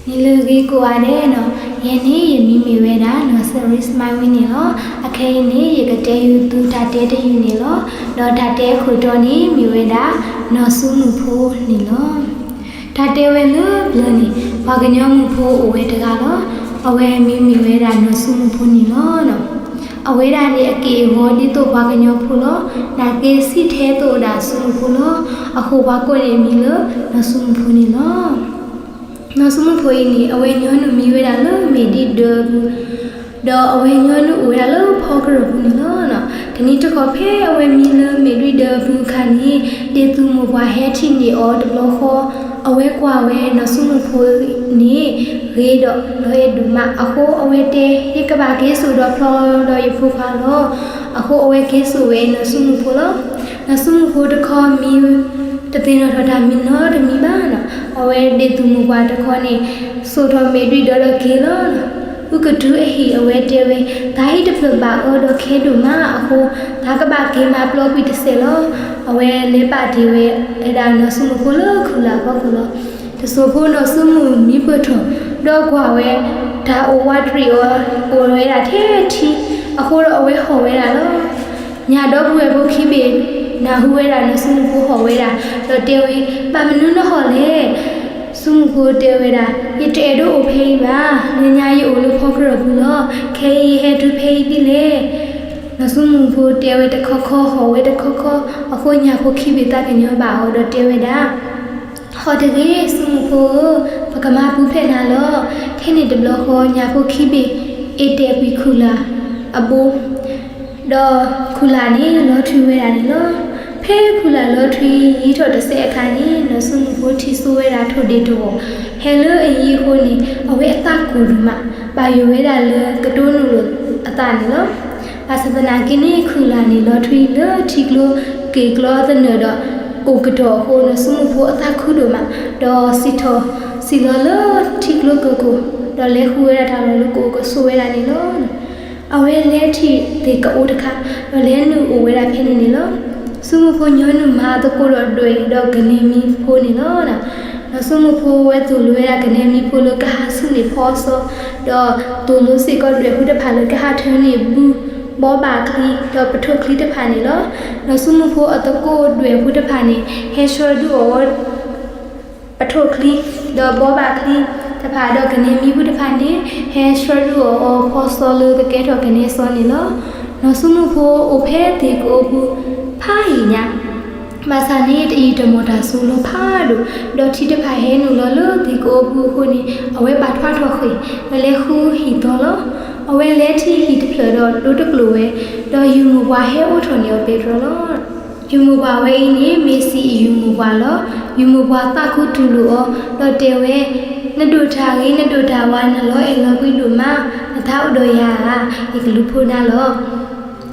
နံၤလၢအဂ့ၤကိးဂၤဒဲးနီၤ, ယဲန့ၣ်ယမံၤမ့ၢ်ဝဲဒၣ် နီၢ်စရံးစမါဝံန့ၣ်လီၤ. အခဲအံၤန့ၣ် ယကတဲယုာ်သုတၢ်တဲတယုာ်န့ၣ်လီၤ. ဒီးတၢ်တဲအခိၣ်တီန့ၣ်မ့ၢ်ဝဲဒၣ် နီၢ်စုမုၣ်ဖိန့ၣ်လီၤ. တၢ်တဲဝဲလၢပျၢၤန့ၣ် ပှၤကညီမုၣ်ဖိအိၣ်ဝဲတဂၤလီၤ. အဝဲမံၤမ့ၢ်ဝဲဒၣ်နီၢ်စုမုၣ်ဖိန့ၣ်လီၤ. အဝဲဒၣ်န့ၣ်အက့ၢ်အဂီၤဒ်သိးပှၤကညီဖိလီၤ. နာ်က့စံးထဲသိးဒၣ်စုမုၣ်ဖိလီၤ. အဃိပှၤကိးန့ၢ်အမံၤလၢ နီၢ်စုမုၣ်ဖိန့ၣ်လီၤ. နီၢ်စုမုၣ်ဖိအံၤန့ၣ် အဝဲညီနုၢ်မံဝဲဒၣ်လၢမဲာ်ဒံၣ်ဒၢပူၤ, ဒီးအဝဲညီနုၢ်အိၣ်ဝဲဒၣ်လၢဖီကရၢၢ်ပူၤန့ၣ်လီၤ. တနံၤတခီဖဲအဝဲမံလၢမဲာ်ဒံၣ်ဒၢပူၤအခါန့ၣ် ဒ့ၣ်သုးမုၢ်ပှၢ်ဟဲထံၣ်န့ၢ်အီၤတဘျီဃီ, အဝဲကွၢ်ဝဲနီၢ်စုမုၣ်ဖိန့ၣ် ဂ့ၤဒီးလီၤအဲၣ်ဒိၣ်မးအဃိ အဝဲတဲ ယကဘၣ်က့ၤစိာ်ဒီးဖျီဒီးယဖိခွါလီၤ. အဃိအဝဲက့ၤစိာ်ဝဲနီၢ်စုမုၣ်ဖိလီၤ. နီၢ်စုမုၣ်ဖိတခီမံ တသ့ၣ်နီၣ်ထီၣ်တၢ်မံနီတမံၤဘၣ်နီၤ. အဝဲဒ့ၣ်သုးမုၢ်ပှၢ်တခီန့ၣ် စိာ်ထီၣ်မဲာ်ဒံၣ်ဒၢဒီးက့ၤလီၤ. အုၣ်ကတုၤအဟံၣ်အဝဲတဲဝဲ, သးဟံၣ်တဖျၢၣ်ဘၣ်အီၤဒီးခဲဒိၣ်မးအဃိ သးကဘၣ်က့ၤမၤပျီကွံာ်တစဲးလီၤ. အဝဲလဲၤပာ်တ့ၢ်ဝဲဒၣ်နီၢ်စုမုၣ်ဖိလၢခူၣ်လၢ်အဖီခိၣ်လီၤ. တစိၢ်ဖိနီၢ်စုမုၣ်မံပၢၢ်ထီၣ် ဒီးကွၢ်ဝဲ တၢ်အိၣ်ဝးတရံးအီၤ အိၣ်ဝဲဒၣ်ထဲထံ, အဃိဒီးအဝဲဟီၣ်ဝဲဒၣ်လီၤ. ညၣ်ဒီပုၢ်ဝဲၢ်ဖိခံဘ့ၣ် နၢ်ဟူဝဲဒၣ်နီၢ်စုမုၣ်ဖိဟီၣ်ဝဲဒၣ် ဒီးတဲဝဲ, ဘၣ်မနုၤနဟီၣ်လဲၣ်. စုမုၣ်ဖိတဲဝဲဒၣ်, ယတအဲၣ်ဒိးအိၣ်ဖဲအံၤဘၣ်, လၢညါယအိၣ်လၢဖီကရၢၢ်ပူၤလီၤ. ခဲအံၤယဟဲတုၤဖဲအံၤဒ်လဲၣ်. နီၢ်စုမုၣ်ဖိတဲဝဲတခီခီ ဟီၣ်ဝဲတခီခီ, အဃိညၣ်ဖိခံဘ့ၣ်သးကညီၤဘၣ်အီၤဒီးတဲဝဲဒၣ် ဟီၣ်တဂ့ၤ စုမုၣ်ဖိဧၢ, ပကမၤပူၤဖျဲးနၤလီၤ. ထဲန့ၣ်တဘျီဃီ ညၣ်ဖိခံဘ့ၣ် အ့ၣ်တဲာ်ကွံာ်ခူၣ်လၢ်အဘိ ဒီးခူၣ်လၢ်န့ၣ်လီၤထွံဝဲဒၣ်န့ၣ်လီၤ. ဖဲခူၣ်လၢ်လီၤထွံယံာ်ထီၣ်တစဲးအခါန့ၣ် နီၢ်စုမုၣ်ဖိထံၣ်စိဝဲဒၣ်ထိၣ်ဒ့ၣ်တဝီၢ် ဟဲလၢအယံၤအဃိန့ၣ် အဝဲအသးကိၢ်ဒိၣ်မး ဘၣ်ယိၣ်ဝဲဒၣ်လၢကတိနုာ်လိာ်အသးန့ၣ်လီၤ. ဘၣ်ဆၣ်သနာ်က့န့ၣ် ခူၣ်လၢ်န့ၣ်လီၤထွံလၢထံကျိက့ၢ်ကျီသနၢၣ်ဒီး ကိၢ်ကတီၢ်အဃိ နီၢ်စုမုၣ်ဖိအသးခုဒိၣ်မး ဒီးစံၣ်ထီၣ်စံၣ်လီၤလၢထံကျိကၢၢ်ခိၣ် ဒီးလဲၤဃုဝဲဒၣ်တၢ်လီၢ်လၢကအိၣ်ကဆိးဝဲဒၣ်န့ၣ်လီၤ. အဝဲလဲၤထံၣ်သ့ၣ်ကအိတခါ ဒီးလဲၤနုာ်အိၣ်ဝဲဒၣ်ဖဲန့ၣ်န့ၣ်လီၤ. စုမုၣ်ဖိညီနုၢ်မၤသကိးဒီးဒွဲၣ်ဒီးကနဲမံဖိန့ၣ်လီၤ. နီၢ်စုမုၣ်ဖိဝဲသိၣ်လိဝဲဒၣ်ကနဲမံဖိလၢကဟးဆူၣ်န့ၢ်ဖီစီ ဒီးသိၣ်လိစ့ၢ်ကီးဒွဲၣ်ဖိတဖၣ်လၢကဟးထၢန့ၢ်ဘု ဘီဘၣ်ချံ ဒီးပထိၣ်ချံတဖၣ်န့ၣ်လီၤ. နီၢ်စုမုၣ်ဖိအသကိးဒွဲၣ်ဖိတဖၣ်န့ၣ် ဟဲဆှၢဒုးအီၤ ပထိၣ်ချံ ဒီးဘီဘၣ်ချံတဖၣ်ဒီးကနဲမံဖိတဖၣ်န့ၣ် ဟဲဆှၢဒုးအီၤအီၤဖီစီလၢကကဲထီၣ်ကနဲစီန့ၣ်လီၤ. နီၢ်စုမုၣ်ဖိအိၣ်ဖဲသ့ၣ်ကအိပူၤ ဖးယံာ်ညါ ဘၣ်ဆၣ်န့ၣ် တယံာ်တမီၢ်တၢ်စိၤလီၤဖးဒိၣ် ဒီးထံတဖၣ်ဟဲနုာ်လီၤလၢသ့ၣ်ကအိပူၤအဃိန့ၣ် အဝဲပာ်ထွးထီၣ်ဃ့ၢ် ဒီးလဲၤဃုဟံၣ်သီလီၤ. အဝဲလဲၤထံၣ်ဟံၣ်တဖျၢၣ်ဒီးဒိတကျိာ်ဝဲ ဒီးယုၢ်မုၢ်ပှၢ်ဟဲအိးထီၣ်န့ၢ်အီၤပဲတြီလီၤ. ယုၢ်မုၢ်ပှၢ်ဝဲအံၤန့ၣ် မ့ၢ်စံးအံၤယုၢ်မုၢ်ပှၢ်လီၤ. ယုၢ်မုၢ်ပှၢ်သးခုတူၢ်လိာ်အီၤ ဒီးတဲဝဲ, နဒိၣ်တၢ်ဂ့ၤ နဒိၣ်တၢ်ဝါ နလီၤအဲၣ်လီၤကွံဒိၣ်မး, နသးအိၣ်ဒီးယၤဧါ, ယကလူၤဖိနၤလီၤ.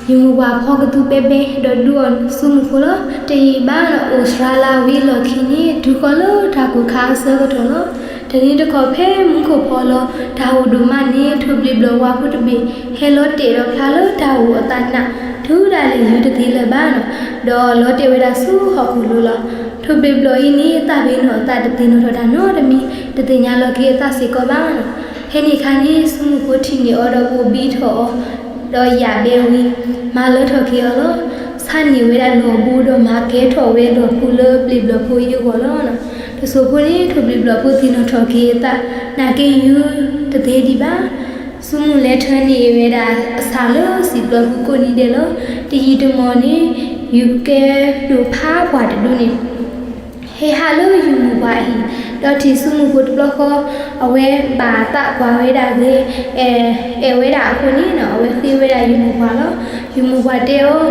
ယုၢ်မုၢ်ပှၢ်ဖီကသူပဲပဲ ဒီးဒုးအီၤစုမုၣ်ဖိလီၤ. တယံာ်ဘၣ်ဒီးအိၣ်စှၤလၢဝံၤအလီၢ်ခံန့ၣ် တုၤဃီၤလၢတၢ်ကိၢ်ခါအဆၢကတီၢ်လီၤ. တနံၤတခီဖဲမူခိၣ်ဖီလီၤ တၢ်အိၣ်ဒိၣ်မးန့ၣ် ထိၣ်ဘျ့းဘျီၣ်ဝါဖိတဘ့ၣ် ဟဲလီၤတဲာ်ဒီးဖျါလၢတၢ်အိၣ်အသးနး တုၤဒၣ်လဲာ်ယုၢ်တသ့လၢၤဘၣ်နီၤ, ဒီးလီၤတဲာ်ဝဲဒၣ်ဆူဟီၣ်ခိၣ်လိၤလီၤ. ထိၣ်ဘျ့းဘျီၣ်အံၤန့ၣ် သးပ့ၤနီၣ်အသးတသ့ၣ်နီၣ်ထီၣ်တၢ်နီတမံၤ, တသ့ၣ်ညါလီၤက့ၤအသးစ့ၢ်ကီးဘၣ်နီၤ. ဖဲန့ၣ်အခါန့ၣ် စုမုၣ်ဖိထံၣ်န့ၢ်အီၤဒီးဘိၣ်ဘံထီၣ်အီၤ ဒီးယၣ်ဘဲဝံၤ မၤလၢထီၣ်က့ၤအီၤလီၤ. ဆါန့ၢ်ဝဲဒၣ်လီၢ်ဘိဒီးမၤကဲထီၣ်ဝဲလီၢ်ဖိလၢဘျ့းဘျီၣ်ဖိအံၤအဂီၢ်လီၤ. တစိၢ်ဖိန့ၣ် ထိၣ်ဘျ့းဘျီၣ်ဖိသ့ၣ်နီၣ်ထီၣ်က့ၤအသး နာ်က့ယုၢ်တသ့ဒံးဘၣ်. စုမုၣ်လဲၤထၢန့ၢ်ဝဲဒၣ်အဆၣ်လၢစံာ်ပျီပူၤကိးနံၤဒဲးလီၤ. တယံာ်တမီၢ်န့ၣ် ယုၢ်ကဲဒိၣ်ဖးပှၢ်တဒုန့ၣ် ဟဲဟးလၢယုၢ်မုၢ်ပှၢ်အဟံၣ်, ဒီးထံၣ်စုမုၣ်ဖိတဘျီဃီ, အဝဲဘၣ်သးကွၢ်ဝဲဒၣ်ဂ့ၤ, အဲၣ်ဝဲဒၣ်အဃိန့ၣ်နီၤ, အဝဲဃ့ဝဲဒၣ်ယုၢ်မုၢ်ပှၢ်လီၤ. ယုၢ်မုၢ်ပှၢ်တဲအီၤ,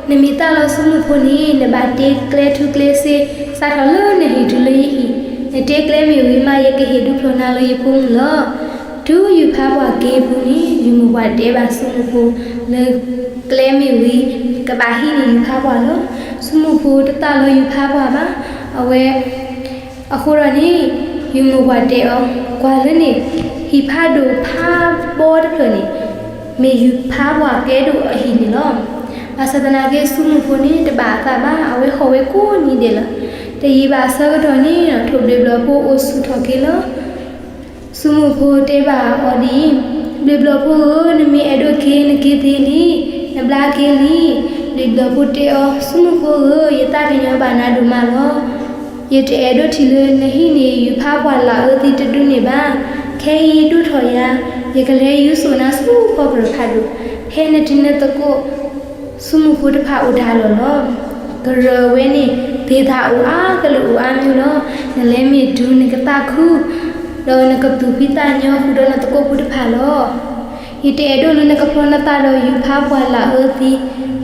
နမ့ၢ်သးလီၤစုမုၣ်ဖိန့ၣ် နဘၣ်တ့ကျဲထူကျဲစ့, စးထီၣ်လၢနဟံၣ်တုၤလၢယဟံၣ်, နတ့ကျဲမ့ၢ်ဝံၤမး ယကဟ့ၣ်ဒူဖျိးနၤလၢယဖိမုၣ်လီၤ. တုၤယုၢ်ဖးပှၢ်က့ၤပူၤန့ၣ် ယုၢ်မုၢ်ပှၢ်တဲဘၣ်စုမုၣ်ဖိလၢ ကျဲမ့ၢ်ဝံၤ ကဘၣ်ဟံးန့ၢ်ယုၢ်ဖးပှၢ်လီၤ. စုမုၣ်ဖိတသးလီၤယုၢ်ဖးပှၢ်ဘၣ်. အဝဲ အဃိဒီးန့ၣ် ယုၢ်မုၢ်ပှၢ်တဲအီၤ, ကွၢ်လၢန့ၣ် ဟံၣ်ဖးဒိၣ်ဖးဘီတဖျၢၣ်န့ၣ် မ့ၢ်ယုၢ်ဖးပှၢ်ကဲဒိၣ်အဟံၣ်န့ၣ်လီၤ. ဘၣ်ဆၣ်သနာ်က့ စုမုၣ်ဖိန့ၣ် တဘၣ်အသးဘၣ်, အဝဲဟီၣ်ဝဲကိးနံၤဒဲးလီၤ. တယံာ်ဘၣ်အဆၢကတီၢ်န့ၣ် ထိၣ်ဘျ့းဘျီၣ်ဖိအိၣ်ဆူၣ်ထီၣ်က့ၤလီၤ. ဆိကမိၣ်ဖိတဲဘၣ်အီၤဒ်အံၤ, ဘျံးဘျီၣ်ဖိဧၢ, နမ့ၢ်အဲၣ်ဒိးက့ၤ နက့ၤသ့လံ, နဘျါက့ၤလံ. ဘျံးဘျီၣ်ဖိတဲအီၤ, ဆိကမိၣ်ဖိဧၢ, ယသးကညီၤဘၣ်နၤဒိၣ်မးလီၤ. ယတအဲၣ်ဒိးထံၣ်လၢနဟံၣ်န့ၣ် ယူၤဖးပှၢ်လၢအၢသံတဒုန့ၣ်ဘၣ်. ခဲအံၤဒိၣ်ထီၣ်ယၤ, ယကလဲၤယူၤစိာ်နၤဆူဖီကရၢၢ်ဖးဒိၣ်, ဖဲနတံၤနသကိး ဆိကမိၣ်ဖိတဖၣ်အိၣ်တၢ်လီၢ်လီၤ. ကရၢၢ်ဝဲန့ၣ် သ့ၣ်သၣ်အိၣ်အါကလုာ်အိၣ်အါမံၤလီၤ. နလဲၤမ့ၢ်တုၤနကသးခု, ဒီးနကသူၣ်ဖှံသးညီဃုာ်ဒီးနသကိးဖိတဖၣ်လီၤ. ယတအဲၣ်ဒိးလၢနကဖျီနသးဒီးယူၤဖးပှၢ်လၢအၢသံ,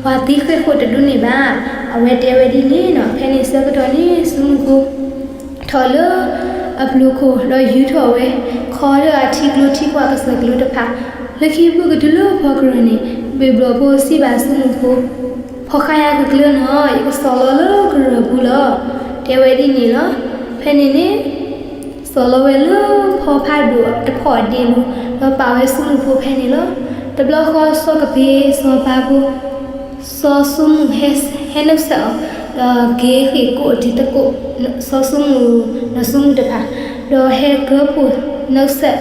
ပှၤသံဃ့ၢ်ဃိၣ်တဒုန့ၣ်ဘၣ်. အဝဲတဲဝဲဒ်န့ၣ်နီၤ. ဖဲန့ၣ်ဆၢကတီၢ်န့ၣ် ဆိကမိၣ်ဖိ ထီၣ်လၢအပျိၤခိၣ် ဒီးယူၤထီၣ်ဝဲ ခီလၢအထံကျိထံကွၢ်ကစၢၢ်ကျိတဖၣ်, လၢခံပူၤကတုၤလၢဖီကရၢၢ်န့ၣ် ဘျံးဘျီၣ်ဖိစံးဘၣ်ဆိကမိၣ်ဖိ, ဖီၣ်ဃာ်ယၤကကျၢၤနီၤ, ယကစီၤလီၤလၢကရၢၢ်ပူၤလီၤ. တဲဝဲဒ်န့ၣ်လီၤ. ဖဲန့ၣ်န့ၣ် စီၤလီၤဝဲလၢဖီဖးဒိၣ်တဖီၣ်အဒ့လီၤ, ဒီးပာ်ဝဲဆိကမိၣ်ဖိဖဲန့ၣ်လီၤ. တဘျီဃီစီၤကပ့းစီၤပၤဖိ စီၤဆိကမိၣ်ဟဲ ဟဲနုတ်ဆက်အီၤ, ဒီးက့ၤဃ့ၢ်ကိးဒံသကိး စီၤဆိကမိၣ်နီၢ်ဆိကမိၣ်တဖၣ်, ဒီးဟဲကၢဖှိၣ် နုတ်ဆက်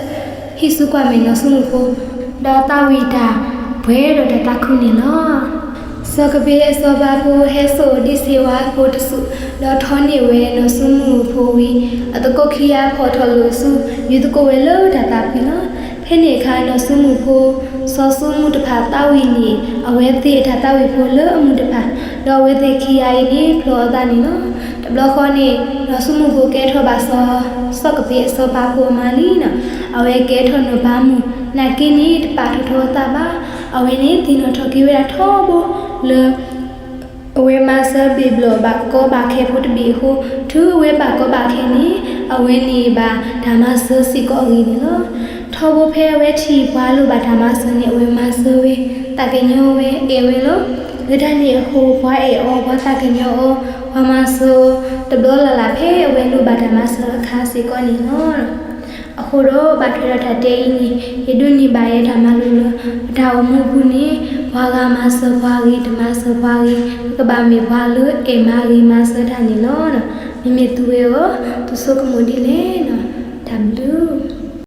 ဟံးစုကွၢ်မဲာ်နီၢ်ဆိကမိၣ်ဖိ, ဒီးသးဝံၣ်တၢ်ပှဲၤဒီးတၢ်သးခုန့ၣ်လီၤ. စီၤကပ့းအစီၤပၤဖိဟဲစိာ်ဒံးဆ့ဝါဖိတစူး, ဒီးထီၣ်န့ၢ်ဝဲနီၢ်ဆိကမိၣ်ဖိဝံၤ, အသကိးခံဂၤဖီၣ်ထီၣ်လိာ်ဆူ ယူၤသကိးဝဲလၢတၢ်သးဖှံလီၤ. ဖဲန့ၣ်အခါနီၢ်ဆိကမိၣ်ဖိ စီၤဆိကမိၣ်တဖၣ်သးဝံၣ်န့ၢ် အဝဲသ့ၣ်အတၢ်သးဝံၣ်ဖိလၢအမုၢ်တဖၣ်, ဒီးအဝဲသ့ၣ်ခံဂၤအံၤန့ၣ်ဖျိအသးန့ၣ်လီၤ. တဘျီဃီန့ၣ် နီၢ်ဆိကမိၣ်ဖိကဲထီၣ်ဘၣ်စီၤ စီၤကပ့းအစီၤပၤဖိအမါလံနီၤ. အဝဲကဲထီၣ်နီၢ်ပၤမုၣ်, နာ်က့န့ၣ်တပာ်ထီၣ်ထီအသးဘၣ်. အဝဲန့ၣ်သ့ၣ်နီၣ်ထီၣ်က့ၤဝဲဒၣ်ထီဘိလၢ အဝဲမၤစၢၤဘျံးဘျီၣ်ဘၣ်ကီဘၣ်ခဲဖိတဘ့ၣ်အဃိ, တုၤအဝဲဘၣ်ကီဘၣ်ခဲန့ၣ် အဝဲန့ၣ်ဘၣ်တၢ်မၤစၢၤစ့ၢ်ကီးအဂ့ၢ်န့ၣ်လီၤ. ထီဘိဖဲအဝဲထံၣ်ပှၤလိၣ်ဘၣ်တၢ်မၤစၢၤန့ၣ် အဝဲမၤစၢၤဝဲ, သးကညီၤဝဲ, အဲၣ်ဝဲလီၤ. လၢတၢ်န့ၣ်အဃိ ပှၤအဲၣ်အီၤ, ပှၤသးကညီၤအီၤ, ပှၤမၤစၢၤအီၤ တဘျီလၢ်လၢ်ဖဲအဝဲလိၣ်ဘၣ်တၢ်မၤစၢၤအခါစ့ၢ်ကီးန့ၣ်လီၤ. အဃိဒီးဘၣ်ထွဲဒီးတၢ်တဲအံၤန့ၣ် ယဒိးန့ၢ်ဘၣ်ယဲတၢ်မၤလိလၢ ပတၢ်အိၣ်မူအပူၤန့ၣ် ပှၤဂၤမၤစၢၤပှၤဂ့ၤ တမၤစၢၤပှၤဂ့ၤ ပကဘၣ်မ့ၢ်ပှၤလၢအဲၣ်မၤဂ့ၤမၤစၢၤတၢ်န့ၣ်လီၤ. မ့မ့ၢ်သုဝဲဧၢ, သုဆိကမိၣ်ဒ်လဲၣ်နီၤ. တၢ်ဘျုး